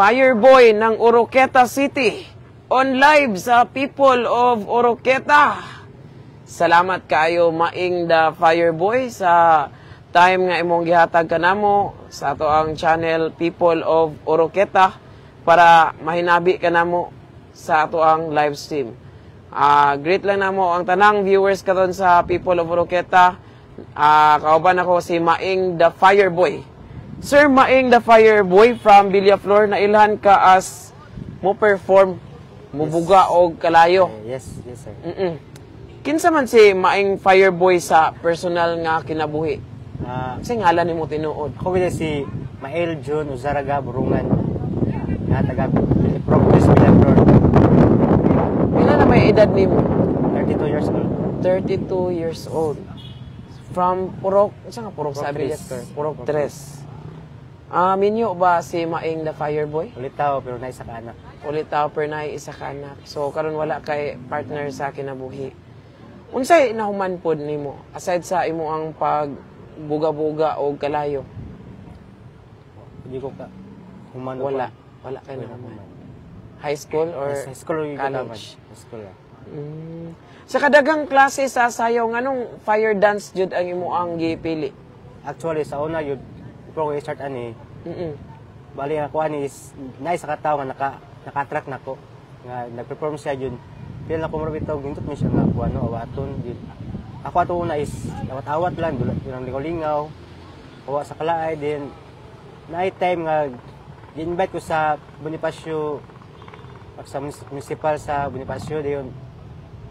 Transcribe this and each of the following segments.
Fireboy ng Oroquieta City, on live sa People of Oroquieta. Salamat kaayo, Maing the Fireboy, sa time nga imong gihatag kanamo sa ato ang channel People of Oroquieta para mahinabi kanamo sa ato ang live stream. Greet lang namo ang tanang viewers karon sa People of Oroquieta. Kauban ako si Maing the Fireboy. Sir Maing the Fireboy from Villaflor, nailhan ka as mo perform, mubuga og kalayo. Yes, sir. Kinsa man si Maing Fireboy sa personal nga kinabuhi? Unsay ngalan nimo tinuod? Ako bila si Mael John Uzaraga Burungan. Nga taga Progress Villaflor. Pila na may edad nimo? 32 years old. 32 years old. From Purok, unsa nga Purok sa Purok Tres. Villaflor? Purok Tres. Minyo ba si Maing the Fireboy? Ulitawo pero naay isa ka anak. Ulitawo pero naay isa ka anak. So karon wala kay partner sa kinabuhi. Unsay nahuman pod nimo aside sa imo ang pagbuga-buga og kalayo? Hindi ko ka human. Wala. Wala kay nahuman. High school or High school yung college? High school lang. Sa kadagang klase sa sayaw, nganong fire dance jud ang imo ang gipili? Actually, sa una yun, before ko i-start ani, bali ang ako ani is naay isa ka tawo nga naka-attract nako nga nag-perform siya yun. Feel na ko mura bitaw gintot mi siya nga kuan no awaton yun. Ako ato una is awat-awat lang, dula yung lingaw-lingaw. Kuha sa kalaay din, naay time nga gi-invite ko sa Bonifacio, sa municipal sa Bonifacio diyon.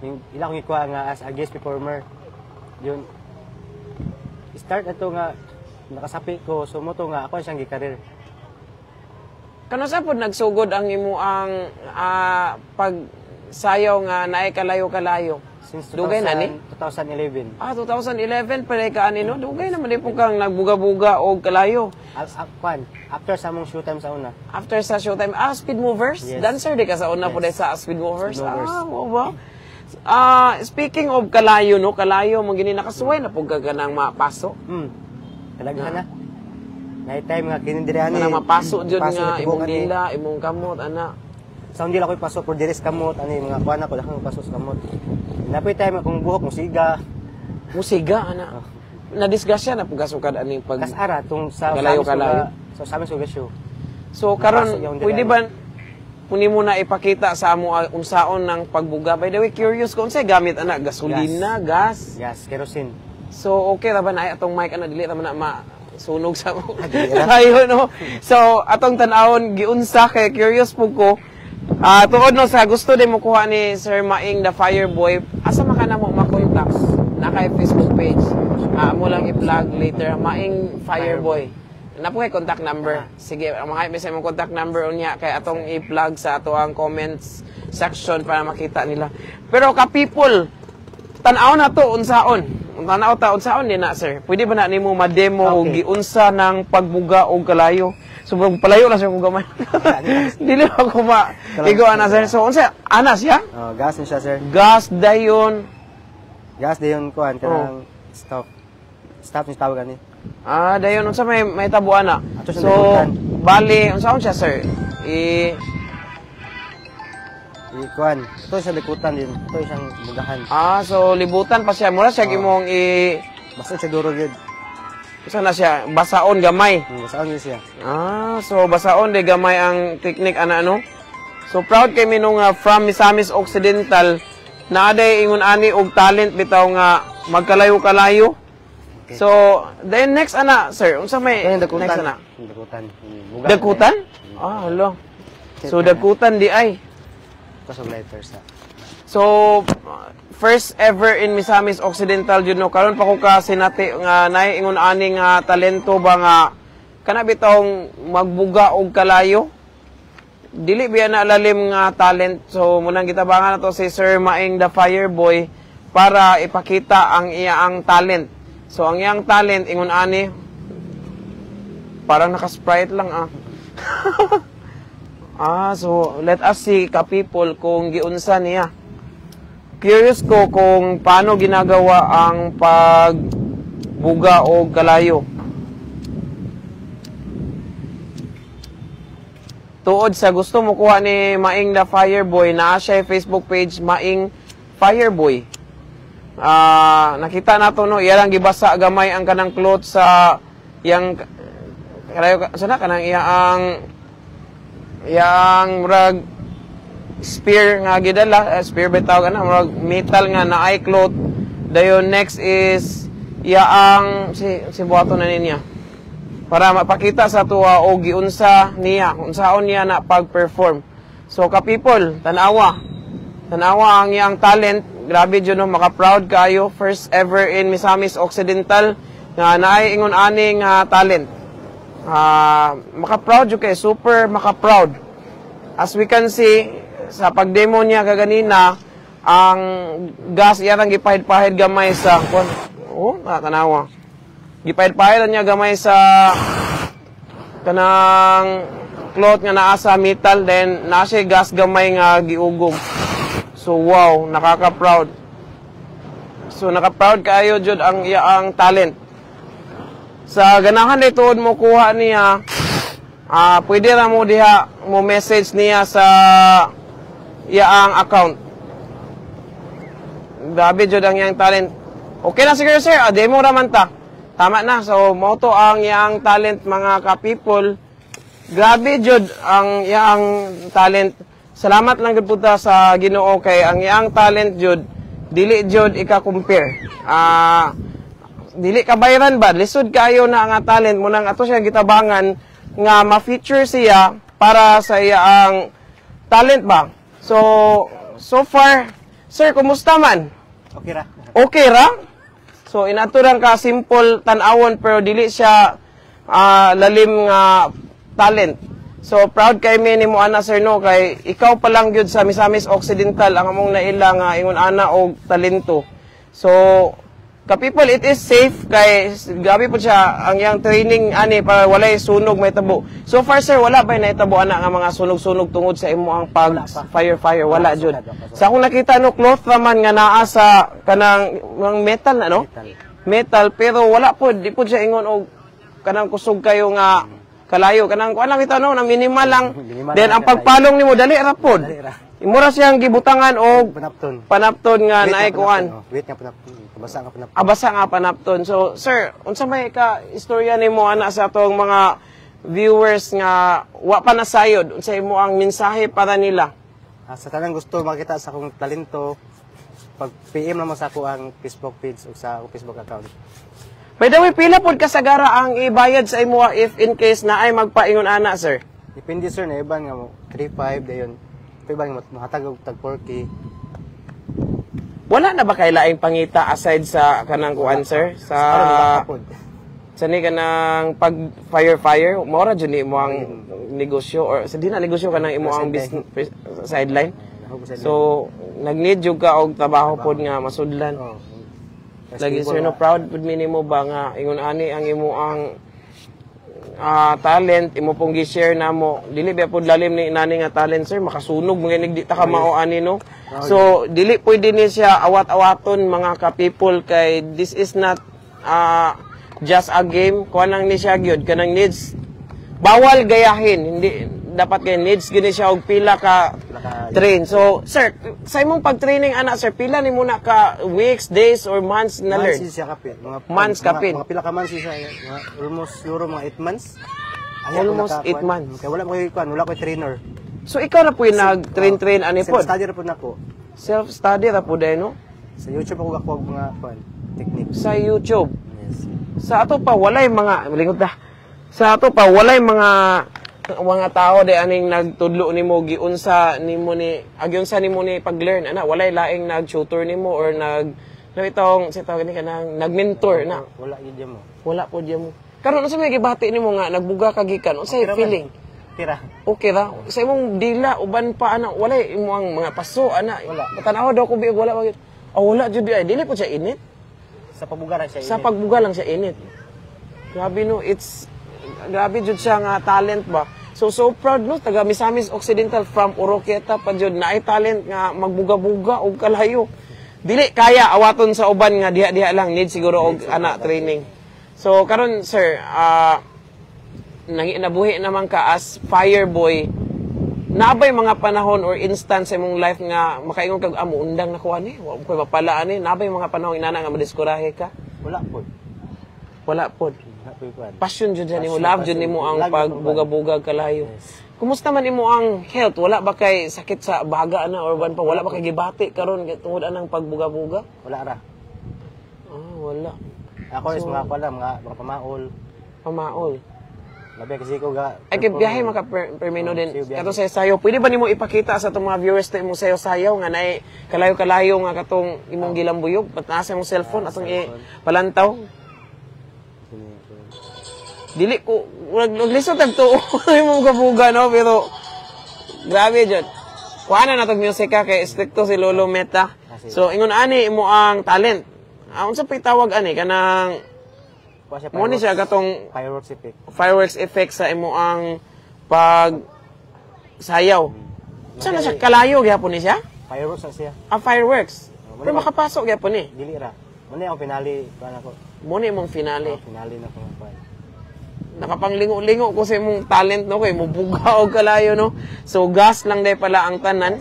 Yung ila akong ikuha nga as a guest performer. Yun start ato nga nakasapi ko, so mo to nga ako siyang gi-career. Kanus-a pod nagsugod ang imo ang pagsayaw nga naay kalayo-kalayo? Since 2000, Dugay na ni? 2011. Ah, 2011 pa ka ani, no? Dugay naman di po kang nagbuga-buga og kalayo. Kwan, after sa among showtime sa una. After sa Showtime, ah, Speed Movers? Yes. Dancer di ka sa una po Yes. sa Speed Movers? Speed Movers. Ah, mo ba? Ah, speaking of kalayo, no, kalayo, mo gini nakasuway na pud ka ganang mapaso. Kadaghan na. Naay time nga kini diri ani. Kanang mapaso jud Paso nga na imong tibok ani. Dila, imong kamot, ana. Sa hindi lang ko ipaso pero diri sa kamot ani mga kuan ako dahang paso sa kamot. Napoy time nga kung buhok mo siga. Musiga, ana. Nadisgrasya na pud kasukad ani pag Kas ara tung sa Kalayo, sa amin kalayo. Sa amin suga show. So karon Napaso yung pwede diri. ba puni mo na ipakita sa amo unsaon ng pagbuga? By the way, curious ko unsay gamit ana, gasolina, gas? Gas, kerosene. So okay ra ba na ay atong mic ana, dili ra man na masunog sa mo? Dili ra. Ayo no. So atong tan-awon giunsa kay curious pud ko. Tuod no sa gusto din mo kuha ni Sir Maing the Fireboy, asa man ka namo makontak? Na kay Facebook page. Mo lang i-plug later, Maing Fireboy. Na po kay contact number? Sige, ang mga sa imong contact number unya kay atong i-plug sa ato ang comments section para makita nila. Pero ka people, tan-aw na to unsaon. Tan-aw ta unsaon ni na, sir. Pwede ba na nimo ma-demo og giunsa ng pagbuga og kalayo? So palayo lang sir kung gamay. Dili ako ma igo ana, sir. So unsa ana siya? Oh, gas ni siya, sir. Gas dayon. Gas dayon kuan kanang stop. Stop ni tawag ani. Ah, dayon unsa may tabo ana? Ato sa So dagutan. Bali unsaon siya, sir? I I kuan, ito sa likutan din. Ito isang bugahan. Ah, so libutan pa siya. Mura siya imong i Basta siya duro gyud. Unsa na siya? Basaon gamay. Basaon gyud siya. Ah, so basaon de gamay ang technique ana, no? So proud kay mi no nga from Misamis Occidental na aday ingon ani og talent bitaw nga magkalayo-kalayo. So, then next ana, sir, unsa may Ito yung dakutan. next ana? Yung dakutan. Buga. Dakutan? Ah, hello. So dakutan di ay. Pasog lighter sa. So, first ever in Misamis Occidental jud no, karon pa ko ka sinati nga naay ingon ani nga talento ba nga kana bitawng magbuga og kalayo. Dili biya na lalim nga talent. So, munang gitabangan na to si Sir Maing the Fireboy para ipakita ang iyang talent. So, ang iyang talent ingon ani, parang naka-sprite lang ah. Ah, so let us see ka people kung giunsa niya. Curious ko kung paano ginagawa ang pagbuga o kalayo. Tuod sa gusto mo kuha ni Maing the Fireboy, naa siya Facebook page, Maing Fireboy. Nakita nato no, iya lang gibasa gamay ang kanang cloth sa yang karayo sana kanang iya ang iyang murag spear nga gidala, spear ba tawag ana, murag metal nga naay cloth. Dayon next is iya ang si buhaton na niya para mapakita sa tuwa o giunsa niya, unsaon niya na pag-perform. So ka people, tanawa. Tanawa ang iyang talent. Grabe jud no, maka-proud kayo, first ever in Misamis Occidental nga naay ingon ani nga talent. Maka-proud jud kay, super maka-proud. As we can see sa pag-demo niya kaganina, ang gas iya rang gipahid-pahid gamay sa kon. Oh, tanawa. Gipahid-pahid niya gamay sa kanang cloth nga naa sa metal, then naa siya gas gamay nga giugom. So wow, nakaka-proud. So naka-proud kaayo jud ang iyang talent. Sa ganahan day tuod mo kuha niya, pwede ra mo diha mo message niya sa iyang account. Grabe jud ang iyang talent. Okay na siguro, sir, demo ra man ta. Tama na. So mao to ang iyang talent, mga ka-people. Grabe jud ang iyang talent. Salamat lang gud pud ta sa Ginoo kay ang iyang talent jud dili jud ika-compare. Dili kabayran ba, lisod kayo na nga talent mo nang ato siya gitabangan nga ma-feature siya para sa iyang talent ba. So so far, sir, kumusta man? Okay ra. Okay ra? So inato lang ka simple tan-awon pero dili siya lalim nga talent. So proud kay mi nimo ana, sir, no, kay ikaw pa lang gyud sa Misamis Occidental ang among naila nga ingon ana og talento. So ka people, it is safe kay grabe po siya ang iyang training ani para walay sunog may tabo. So far, sir, wala ba nahitabo ana nga mga sunog-sunog tungod sa imo ang pag Wala pa. Fire fire wala Wala, jud? wala pa. Sa akong nakita no, cloth raman nga naa sa kanang mga metal na no? Metal. Metal, pero wala po, di po siya ingon og kanang kusog kayo nga kalayo, kanang kuan lang ito no, na minimal lang. Minimal Then lang ang pagpalong nimo dali ra pod. Dali ra. Imura siyang gibutangan og Panapton. Panapton nga Wait naay nga kuan. Panapton, oh. Wait nga panapton. Basa nga panapton. Abasa nga panapton. So, sir, unsa may ka istorya nimo ana sa atong mga viewers nga wa pa nasayod, unsa imo ang mensahe para nila? Sa tanang gusto makita sa akong talento, pag PM naman sa ako ang Facebook page o sa akong Facebook account. By the way, pila pod kasagara ang ibayad sa imo if in case na ay magpaingon ana, sir? Depende, sir, na iban nga mo 3.5 dayon. Ito iban nga mahatag og tag 4K. Wala na ba kay laing pangita aside sa kanang kuan, sir? Sa Karon wala pa pod. Sa ni kanang pag fire fire, mao ra jud ni imo ang negosyo or sa di na negosyo, kanang imo ang business sideline. Nahug sa So nag-need jud ka og trabaho pod nga masudlan. Oh. Lagi, sir, no, proud pud mi nimo ba nga ingon ani ang imo ang talent imo pong gi-share namo. Dili ba pud lalim ni inani nga talent, sir, makasunog mga di ta ka mao ani no. So dili pwede ni siya awat-awaton, mga ka-people, kay this is not just a game. Kuan lang ni siya gyud, kanang needs, bawal gayahin, hindi dapat kay needs gini siya og pila ka Pila ka- train. So sir, sa imong pag-training ana, sir, pila ni muna ka weeks, days or months na learn? Months siya kapin. Mga, Months kapin. Mga pila ka months siya. Mga almost siguro mga 8 months. Ay, ako Almost nakakuan. 8 months. Kaya wala ko kuan, wala ko trainer. So ikaw na po yung nag-train-train ani po? Self-study ra po nako. Self-study ra po dahil, no? Sa YouTube ako gakuha og mga kuan, techniques. Sa YouTube. Yes. Sa ato pa walay mga lingkod na. Sa ato pa walay mga tao di aning nagtudlo nimo giunsa nimo ni agyunsa nimo ni pag-learn ana, walay laing nag-tutor nimo or nag no itong sa tawag ni kanang nag-mentor na? Wala gyud mo. Wala po diya mo. Karon, unsa may gibati nimo nga nagbuga ka gikan, unsay Okay ra man. feeling? Tira. Okay ra sa imong dila, uban pa ana, walay imo ang mga paso ana? Wala. Tanaw daw ko biog, wala ba gyud? Oh, wala jud ay dili po siya init. Sa pagbuga ra siya. Sa Init. pagbuga lang siya init. Grabe no, it's grabe jud siya nga talent ba. So so proud no, taga Misamis Occidental from Oroquieta pa jud naay talent nga magbuga-buga og kalayo. Dili kaya awaton sa uban nga diha-diha lang, need siguro og ana training. So karon, sir, nabuhi naman ka as fireboy. Naa bay mga panahon or instance sa imong life nga makaingon kag, "Ah, undang na ko ani, wa koy mapala ani"? Naa bay mga panahon inana nga madiskurahe ka? Wala po. Wala pod. Wala po kuan. Passion jud nimo, Passion, love jud passion. Nimo ang Love jud ko. Pagbugabugag kalayo. Yes. Kumusta man imo ang health? Wala ba kay sakit sa baga na or ban pa? Wala ba kay gibati karon tungod anang pagbuga-buga? Wala ra. Ah, wala. Ako is mga kuan lang, mga pamaol. Pamaol. Labi kasi ko ga Ay, kay biyahe maka permino Oh, din. sige, biyahe. Kato sa sayo, pwede ba nimo ipakita sa atong mga viewers na imong sayo-sayaw nga naay kalayo-kalayo nga katong imong gilambuyog? Ba't nasa imong cellphone atong Cellphone. Palantaw? Dili ko naglisod tag tuo imong buga, no, pero grabe jud. Kuha na natog music ka kay stricto si Lolo Meta. Ah, sige. So ingon ani imo ang talent. Ah, unsa pay tawag ani kanang Kuha siya? Mo ni siya katong fireworks effect. Fireworks effect sa imo ang pag sayaw. Saan na siya? Kalayo gyapon ni siya? Fireworks na siya. Ah, fireworks. Oh, Pero makapasok gyapon ni. Dili ra. Mo na akong finale kuan ako. Mo ni imong finale. Oh, finale na ko nga kuan. Nakapanglingo-lingo ko sa imong talent, no, kay mubuga og kalayo, no. So gas lang day pala ang tanan.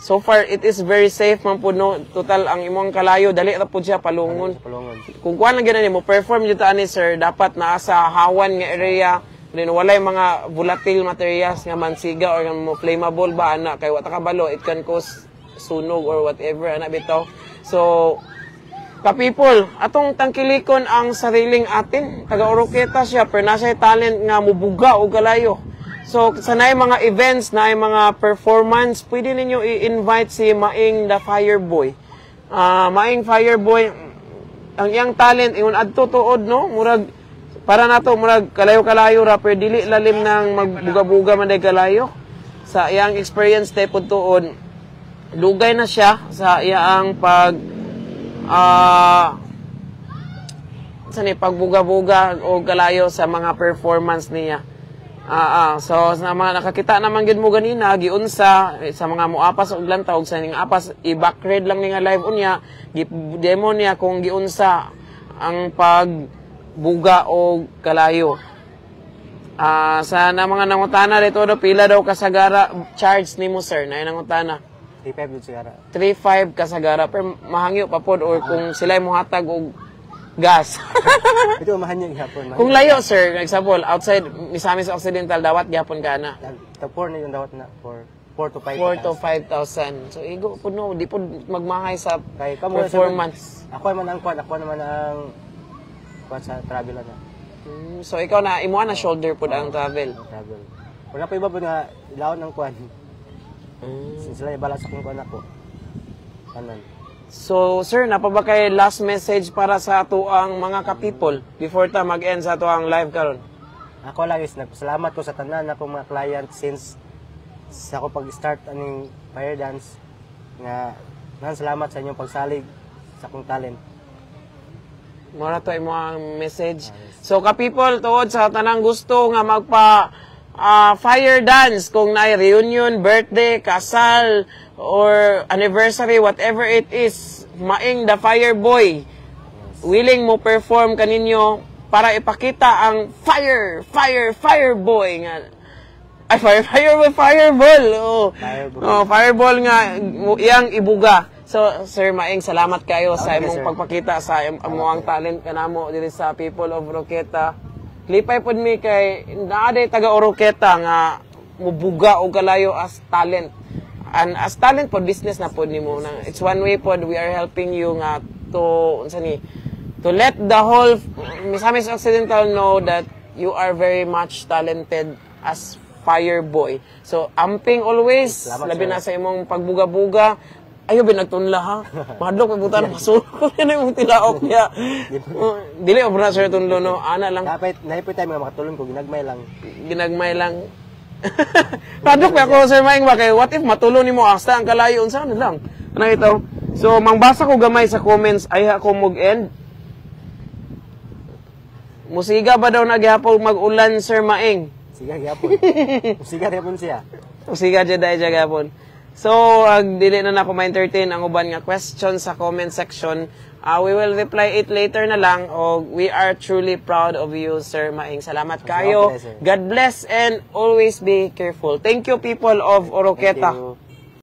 So far it is very safe man pud, no. Total ang imong kalayo dali ra pud siya palungon. Sa palungon. Kung kuan lang gyud mo perform jud ta ani, sir, dapat naa sa hawan nga area then walay mga volatile materials nga mansiga or nga mo flammable ba ana, kay wa ta kabalo, it can cause sunog or whatever ana bitaw. So ka-people, atong tangkilikon ang sariling atin. Taga Oroquieta siya, pero nasa talent nga mubuga o kalayo. So, sa naay mga events, naay mga performance, pwede ninyo i-invite si Maing the Fireboy. Ah, Maing Fireboy, ang iyang talent, ingon adto tuod, no? Murag, para nato, murag kalayo-kalayo ra, pero dili lalim ng magbuga-buga man day kalayo. Sa iyang experience tay pud tuod, dugay na siya sa iyang pag sa ni pagbuga-buga o kalayo sa mga performance niya. So sa mga nakakita naman gid mo ganina giunsa eh, sa mga muapas og lantaw og sa ning apas i-back read lang ni nga live unya, demo niya kung giunsa ang pagbuga og kalayo. Sa na mga nangutana dito do, pila daw kasagara charge nimo, sir, na nangutana? 3.5 jud sigara. 3.5 kasagara, pero mahangyo pa pod or kung sila mohatag og gas. Ito mahanyo gihapon. Kung layo, sir, example, outside Misamis Occidental, dawat gyapon ka na? Tag 4 na yung dawat na, 4 4 to 5. 4 to 5,000. So igo pud, no, di pud magmahay sa Kay kamo performance. Ako man ang kuan, ako naman ang kuan sa travel na. So ikaw na imo na shoulder pud ang travel. Ang travel. Wala pa iba po nga ilawon ang kuan. Sila ibala sa akong kuan ako. Tanan. So sir, napa ba kay last message para sa atuang mga ka-people before ta mag-end sa atuang live karon? Ako lang is nagpasalamat ko sa tanan akong mga client since sa ako pag-start aning fire dance nga nan salamat sa inyong pagsalig sa akong talent. Mora to imo ang message. So ka-people, tuod sa tanang gusto nga magpa fire dance kung naay reunion, birthday, kasal or anniversary, whatever it is, Maing the Fireboy willing mo perform kaninyo para ipakita ang fire, fire, fireboy nga ay fire, fire, fireball. Oh. Fireball. Oh, fireball nga iyang ibuga. So, Sir Maing, salamat kayo sa Okay, imong sir. Pagpakita sa among talent kanamo diri sa people of Oroquieta. Lipay pod mi kay naa day taga Oroquieta nga mubuga og kalayo as talent. And as talent pod, business na pod nimo na. It's one way pod we are helping you nga to unsa ni to let the whole Misamis Occidental know that you are very much talented as fireboy. So amping always, Salamat, labi sir. Na sa imong pagbuga-buga. Ayo binagtunla ha. Mahadlok may butan masulok na imong tilaok niya. Oh, dili obra, sir, tunlo, no. Ana lang. Dapat naipit tayo mga makatulong ko ginagmay lang. Ginagmay lang. Padok pa ako, Sir Maing, ba kay what if matulo nimo hasta ang kalayo, unsa na lang. Ano ito? So mangbasa ko gamay sa comments ay ako mag-end. Musiga ba daw nagyapon mag-ulan, Sir Maing? Sige gyapon. Sige gyapon siya. Musiga jud dai gyapon. So, ag dili na nako ma-entertain ang uban nga question sa comment section. We will reply it later na lang. O we are truly proud of you, Sir Maing. Salamat kayo. Salamat, sir. God bless and always be careful. Thank you, people of Oroquieta. Thank you.